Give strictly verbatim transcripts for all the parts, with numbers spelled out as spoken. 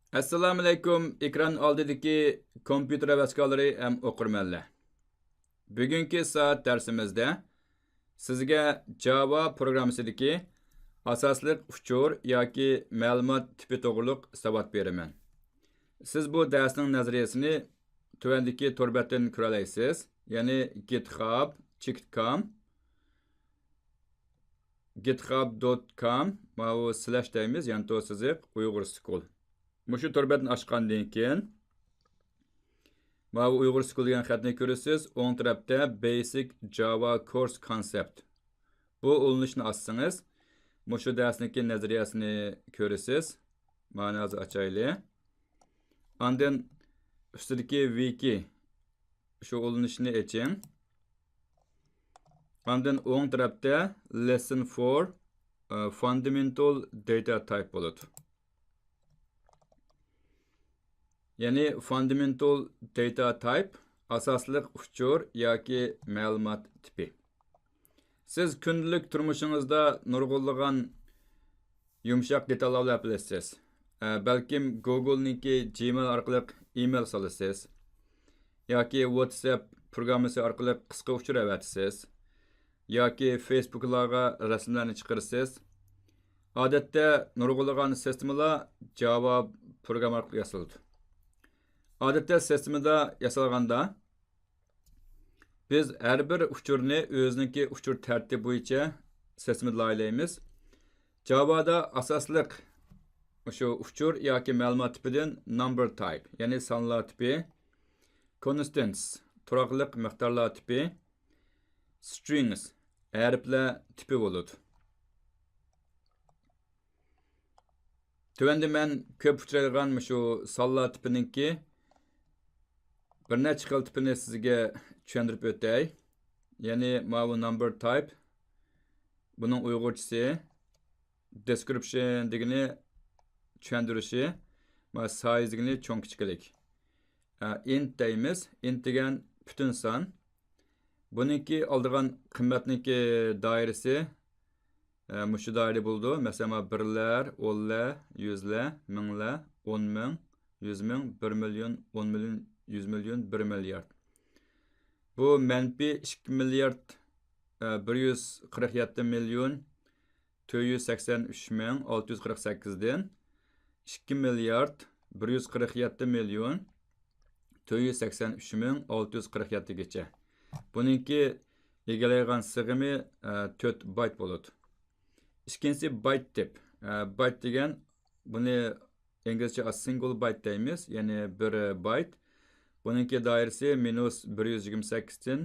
ئەسسالامۇئەلەيكۇم، ئېكران ئالدىدىكى كومپيۇتېر ھەۋەسكارلىرى ھەم ئوقۇرمەنلەر. بۈگۈنكى سائەت دەرسىمىزدە سىزگە جاۋا پروگراممىسىدىكى ئاساسلىق ئۇچۇر ياكى مەلۇمات تىپى توغرۇلۇق ساۋات بېرىمەن. سىز بۇ دەرسنىڭ نەزەرىيەسىنى تۆۋەندىكى تور بەتتىن كۆرەلەيسىز، يەنى گىتخاب چېكىت كام، گىتخاب دوت كام، ماۋۇ سلەش دەيمىز، يانتۇ سىزىق، ئۇيغۇر سكۇل. مۇشۇ تور بەتنى ئاچقاندىن كېيىن، ماۋۇ ئۇيغۇر سكۇل دېگەن خەتنى كۆرىسىز، ئوڭ تەرەپتە بەيسىك جاۋا كورس كونسېپت. بۇ ئۇلىنىشنى ئاچسىڭىز، مۇشۇ دەرسنىڭكى نەزەرىيەسىنى كۆرىسىز. مانا ھازىر ئاچايلى. ئاندىن ئۈستىدىكى ۋىكى، شۇ ئۇلىنىشنى ئېچىڭ. ئاندىن ئوڭ تەرەپتە lesson four، ئە، fundamental data type بولىدۇ. يەنى fundamental data type، ئاساسلىق ئۇچۇر ياكى مەلۇمات تىپى. سىز كۈندىلىك تۇرمۇشىڭىزدا نۇرغۇنلىغان يۇمشاق دېتاللار بىلەن ئەپلىسىز. ئە، بەلكىم گوگلنىڭكى جىمېيل ئارقىلىق ئىمېيل سالىسىز. ياكى ۋاتسەپ پروگراممىسى ئارقىلىق قىسقا ئۇچۇر ئەۋەتىسىز. ياكى فېيسبۇكلارغا رەسىملەرنى چىقىرىسىز. ئادەتتە نۇرغۇنلىغان سىستېمىلار جاۋا پروگرامما ئارقىلىق ياسىلىدۇ. ئادەتتە سىستېمىدا ياسالغاندا، بىز ھەر بىر ئۇچۇرنى ئۆزىنىڭكى ئۇچۇر تەرتىپى بويىچە سىستېمىدا لايىھەلەيمىز. جاۋادا ئاساسلىق مۇشۇ ئۇچۇر ياكى مەلۇمات تىپىدىن number type، يەنى سانلار تىپى، constants، تۇراقلىق مىقدارلار تىپى، strings، ھەرپلەر تىپى بولىدۇ. تۆۋەندە مەن كۆپ ئۇچرايدىغان مۇشۇ سانلار تىپىنىڭكى بىر نەچچە خىل تىپىنى سىزگە چۈشەندۈرۈپ ئۆتەي. يەنى ماۋۇ number type، بۇنىڭ ئۇيغۇرچىسى، description دېگىنى چۈشەندۈرۈشى، مانا size دېگىنى چوڭ كىچىكلىك. ئە، int دەيمىز. Int دېگەن پۈتۈن سان. بۇنىڭكى ئالىدىغان قىممەتنىڭكى دائىرىسى، ئە، مۇشۇ دائىرىدە بولىدۇ. مەسىلەن، مانا بىرلەر، ئونلار، يۈزلەر، مىڭلار، ئون مىڭ، يۈز مىڭ، بىر مىليون، ئون مىليون، يۈز مىليون، بىر مىليارد. بۇ مەنپىي ئىككى مىليارد، ئە، بىر يۈز قىرىق يەتتە مىليون، تۆت يۈز سەكسەن ئۈچ مىڭ ئالتە يۈز قىرىق سەككىزدىن ئىككى مىليارد بىر يۈز قىرىق يەتتە مىليون تۆت يۈز سەكسەن ئۈچ مىڭ ئالتە يۈز قىرىق يەتتىگىچە. بۇنىڭكى ئىگىلەيدىغان سىغىمى، ئە، تۆت بايت بولىدۇ. ئىككىنچىسى بايت تىپ. ئە، بايت دېگەن، بۇنى ئىنگلىزچە single byte دەيمىز، يەنى بىر بايت. بۇنىڭكى دائىرىسى مىنۇس بىر يۈز يىگىرمە سەككىزدىن،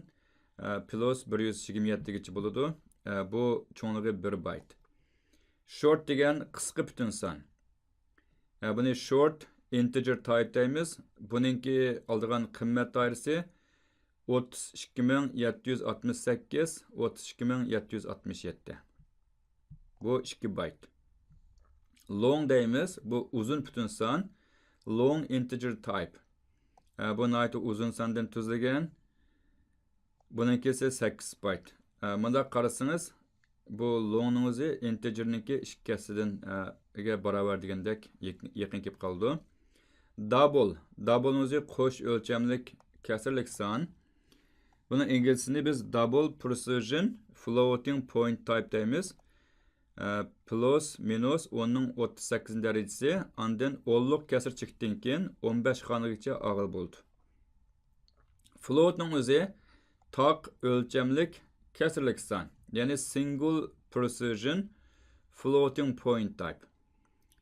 ئە، پلۇس بىر يۈز يىگىرمە يەتتىگىچە بولىدۇ. ئە، بۇ چوڭلۇقى بىر بايت. شورت دېگەن قىسقا پۈتۈن سان. ئە، بۇنى short integer type دەيمىز. بۇنىڭكى ئالىدىغان قىممەت دائىرىسى ئوتتۇز ئىككى مىڭ يەتتە يۈز ئاتمىش سەككىز، ئوتتۇز ئىككى مىڭ يەتتە يۈز ئاتمىش يەتتە. بۇ ئىككى بايت. لونگ دەيمىز، بۇ ئۇزۇن پۈتۈن سان. Long integer type. ئە، بۇ ناھايىتى ئۇزۇن ساندىن تۈزۈلگەن. بۇنىڭكىسى سەككىز بايت. ئە، مۇنداق قارىسىڭىز، بۇ لونگنىڭ ئۆزى ئىنتېجېرنىڭكى ئىككى ھەسسىدىن، ئە، گە باراۋەر دېگەندەك يېق-، يېقىن كېلىپ قالىدۇ. دابل. دابلنىڭ ئۆزى قوش ئۆلچەملىك كەسىرلىك سان. بۇنىڭ ئىنگلىزچىسىنى بىز double precision floating point type دەيمىز. ئە، پلۇس، مىنۇس ئوننىڭ ئوتتۇز سەككىزىنچى دەرىجىسى، ئاندىن ئونلۇق كەسىر چېكىتىدىن كېيىن ئون بەش خانىگىچە ئالغىلى بولىدۇ. فلوتنىڭ ئۆزى تاق ئۆلچەملىك كەسىرلىك سان، يەنى single precision floating point type.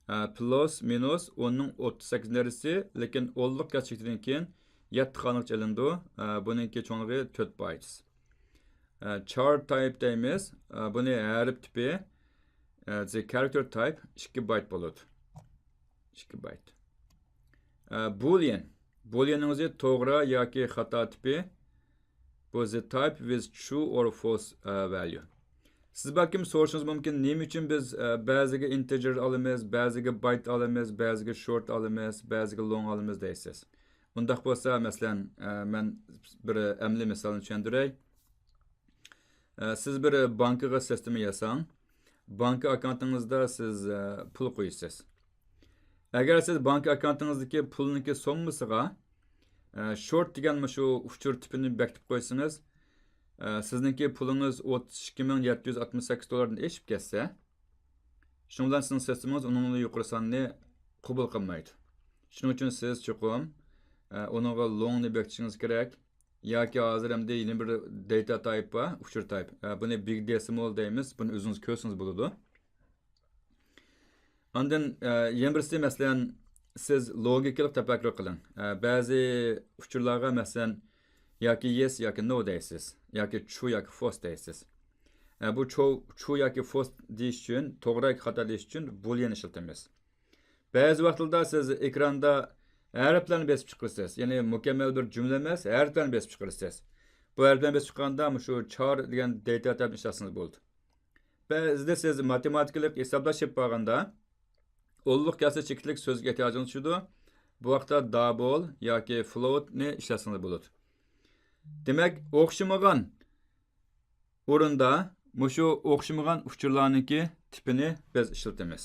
ئە، پلۇس، مىنۇس ئوننىڭ ئوتتۇز سەككىزىنچى دەرىجىسى، لېكىن ئونلۇق كەسىر چېكىتىدىن كېيىن يەتتە خانىغىچە ئېلىنىدۇ. ئە، بۇنىڭكى چوڭلۇقى تۆت بايت. ئە، char type دەيمىز. ئە، بۇنى ھەرپ تىپى، ئە، the character type ئىككى بايت بولىدۇ. ئىككى بايت. ئە، بولىيەن. بولىيەننىڭ ئۆزى توغرا ياكى خاتا تىپى. بۇ the type with true or false، ئە، value. سىز بەلكىم سورىشىڭىز مۇمكىن، نېمە ئۈچۈن بىز، ئە، بەزىگە ئىنتېجېر ئالىمىز، بەزىگە بايت ئالىمىز، بەزىگە شورت ئالىمىز، بەزىگە لونگ ئالىمىز دەيسىز. ئۇنداق بولسا، مەسىلەن، ئە، مەن بىر ئەمەلىي مىسالنى چۈشەندۈرەي. ئە، سىز بىر بانكىغا سىستېما ياساڭ، بانكا ئاككاونتىڭىزدا سىز، ئە، پۇل قويىسىز. ئەگەر سىز بانكا ئاككاونتىڭىزدىكى پۇلنىڭكى سوممىسىغا، ئە، شورت دېگەن مۇشۇ ئۇچۇر تىپىنى بېكىتىپ قويسىڭىز، ئە، سىزنىڭكى پۇلىڭىز ئوتتۇز ئىككى مىڭ يەتتە يۈز ئاتمىش سەككىز دوللاردىن ئېشىپ كەتسە، شۇنىڭ بىلەن سىزنىڭ سىستېمىڭىز ئۇنىڭدىن يۇقىرى ساننى قوبۇل قىلمايدۇ. شۇنىڭ ئۈچۈن سىز چوقۇم، ئە، ئۇنىڭغا لونگنى بېكىتىشىڭىز كېرەك. ياكى ھازىر ئەمدى يەنە بىر داتا تايپ بار، ئۇچۇر تايپ. ئە، بۇنى بىگ دېسىمال دەيمىز. بۇنى ئۆزىڭىز كۆرسىڭىز بولىدۇ. ئاندىن، ئە، يەنە بىرسى، مەسىلەن، سىز لوگىكىلىق تەپەككۇر قىلىڭ. ئە، بەزى ئۇچۇرلارغا، مەسىلەن، ياكى يېس ياكى نو دەيسىز، ياكى ترۇ ياكى فالس دەيسىز. ئە، بۇ ترۇ، ترۇ ياكى فالس دېيىش ئۈچۈن، توغرا ياكى خاتا دېيىش ئۈچۈن بوليان ئىشلىتىمىز. بەزى ۋاقىتلاردا سىز ئېكراندا ھەرپلەرنى بېسىپ چىقىرىسىز. يەنى مۇكەممەل بىر جۈملە ئەمەس، ھەرپلەرنى بېسىپ چىقىرىسىز. بۇ ھەرپلەرنى بېسىپ چىققاندا مۇشۇ چار دېگەن داتا تايپنى ئىشلەتسىڭىز بولىدۇ. بەزىدە سىز ماتېماتىكىلىق ھېسابلاش ئېلىپ بارغاندا، ئونلۇق كەلسە چېكىتلىك سۆزگە ئېھتىياجىڭىز چۈشىدۇ. بۇ ۋاقىتتا دابل ياكى فلوتنى ئىشلەتسىڭىز بولىدۇ. دېمەك، ئوخشىمىغان ئورۇندا مۇشۇ ئوخشىمىغان ئۇچۇرلارنىڭكى تىپىنى بىز ئىشلىتىمىز.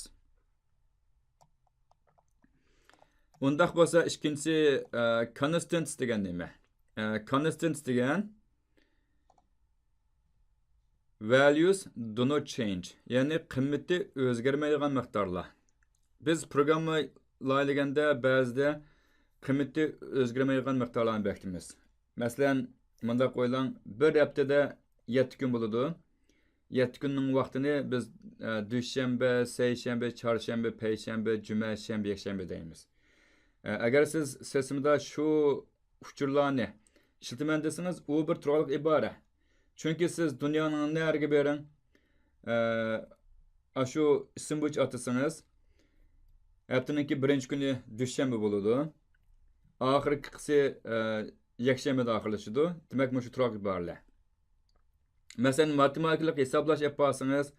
ئۇنداق بولسا، ئىككىنچىسى، ئە، كونستېنتس دېگەن نېمە؟ ئە، كونستېنتس دېگەن ۋەليۇس دۇ نوت چېنج، يەنى قىممىتى ئۆزگەرمەيدىغان مىقدارلار. بىز پروگرامما لايىھىلىگەندە بەزىدە قىممىتى ئۆزگەرمەيدىغان مىقدارلارنى بېكىتىمىز. مەسىلەن، مۇنداق ئويلاڭ، بىر ھەپتىدە يەتتە كۈن بولىدۇ. يەتتە كۈننىڭ ۋاقتىنى بىز، ئە، دۈشەنبە، سەيشەنبە، چارشەنبە، پەيشەنبە، جۈمە، شەنبە، يەكشەنبە دەيمىز. ئە، ئەگەر سىز سىستېمىدا شۇ ئۇچۇرلارنى ئىشلىتىمەن دېسىڭىز، ئۇ بىر تۇراقلىق ئىبارە. چۈنكى سىز دۇنيانىڭ نەرىگە بېرىڭ، ئە، ئاشۇ ئىسىم بويىچە ئاتىسىڭىز، ھەپتىنىڭكى بىرىنچى كۈنى دۈشەنبە بولىدۇ. ئاخىرقىسى، ئە، يەكشەنبىدە ئاخىرلىشىدۇ. دېمەك، مۇشۇ تۇراقلىق ئىبارىلەر. مەسىلەن، ماتېماتىكىلىق ھېسابلاش ئېلىپ بارسىڭىز،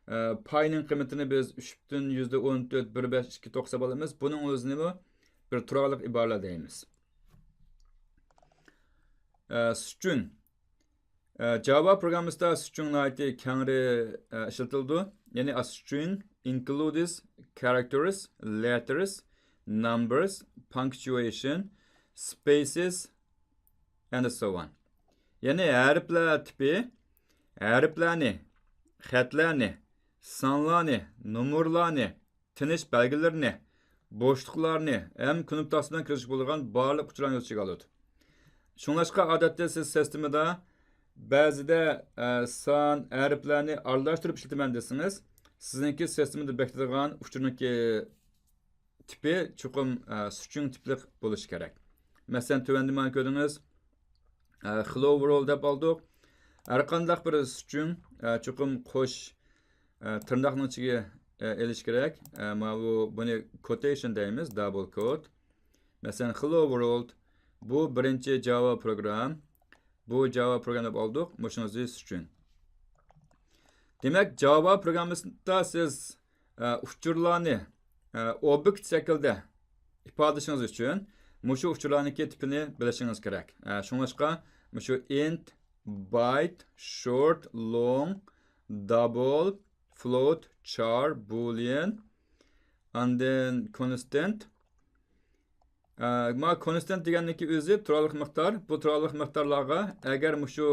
ئە، پاينىڭ قىممىتىنى بىز ئۈچ پۈتۈن يۈزدە ئون تۆت، بىر بەش، ئىككى توقسان ئالىمىز. بۇنىڭ ئۆزىنىمۇ بىر تۇراقلىق ئىبارىلەر دەيمىز. ئە، سترىڭ. ئە، جاۋا پروگراممىسىدا سترىڭ ناھايىتى كەڭرى، ئە، ئىشلىتىلىدۇ. يەنى، a string includes characters, letters, numbers, punctuation, spaces, and so on. يەنى ھەرپلەر تىپى، ھەرپلەرنى، خەتلەرنى، سانلارنى، نومۇرلارنى، تىنىش بەلگىلىرىنى، بوشلۇقلارنى ھەم كۇنۇپكىسى بىلەن كىرىزىشكە بولىدىغان بارلىق ئۇچۇرلارنى ئۆز ئىچىگە ئالىدۇ. شۇڭلاشقا ئادەتتە سىز سىستېمىدا بەزىدە، ئە، سان، ھەرپلەرنى ئارىلاشتۇرۇپ ئىشلىتىمەن دېسىڭىز، سىزنىڭكى سىستېمىدا بېكىتىدىغان ئۇچۇرنىڭكى تىپى چوقۇم، ئە، سترىڭ تىپلىق بولۇشى كېرەك. مەسىلەن، تۆۋەندە مانا كۆردىڭىز، ئە، hello world دەپ ئالدۇق. ھەر قانداق بىر سترىڭ، ئە، چوقۇم قوش، ئە، تىرناقنىڭ ئىچىگە، ئە، ئېلىش كېرەك. ئە، ماۋۇ، بۇنى كوتېيشن دەيمىز، دابل كوت. مەسىلەن، hello world، بۇ بىرىنچى جاۋا پروگرام. بۇ جاۋا پروگرام دەپ ئالدۇق، مۇشۇنىڭ ئۆزى سترىڭ. دېمەك، جاۋا پروگراممىسىدا سىز، ئە، ئۇچۇرلارنى، ئە، ئوبيېكت شەكلىدە ئىپادىلىشىڭىز ئۈچۈن مۇشۇ ئۇچۇرلارنىڭكى تىپىنى بىلىشىڭىز كېرەك. ئە، شۇڭلاشقا مۇشۇ ئىنت، بايت، شورت، لونگ، دابل، فلوت، چار، بوليەن، ئاندىن كونستېنت، ئە، ما كونستېنت دېگەننىڭكى ئۆزى تۇراقلىق مىقدار. بۇ تۇراقلىق مىقدارلارغا ئەگەر مۇشۇ،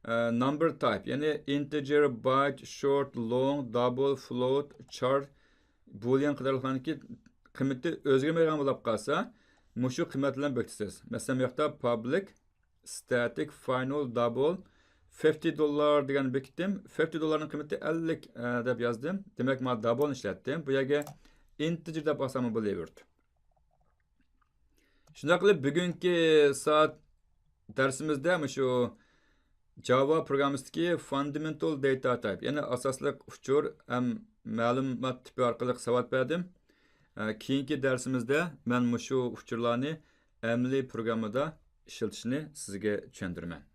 ئە، نامبېر تايپ، يەنى ئىنتېجېر، بايت، شورت، لونگ، دابل، فلوت، چار، بوليەن قاتارلىقلارنىڭكى قىممىتى ئۆزگەرمەيدىغان بولۇپ قالسا، مۇشۇ قىممەت بىلەن بېكىتىسىز. مەسىلەن، بۇ ياقتا پابلىك ستاتىك فاينال دابل فىفتى دوللار دېگەننى بېكىتتىم. فىفتى دوللارنىڭ قىممىتى ئەللىك، ئە، دەپ يازدىم. دېمەك، مانا دابلنى ئىشلەتتىم. بۇ يەرگە ئىنتېجېر دەپ ئالساممۇ بولۇۋېرىدۇ. شۇنداق قىلىپ، بۈگۈنكى سائەت دەرسىمىزدە مۇشۇ جاۋا پروگراممىسىدىكى فاندامېنتال داتا تايپ، يەنى ئاساسلىق ئۇچۇر ھەم مەلۇمات تىپى ئارقىلىق ساۋات بەردىم. ئە، كېيىنكى دەرسىمىزدە مەن مۇشۇ ئۇچۇرلارنى ئەمەلىي پروگراممىدا ئىشلىتىشنى سىزگە چۈشەندۈرىمەن.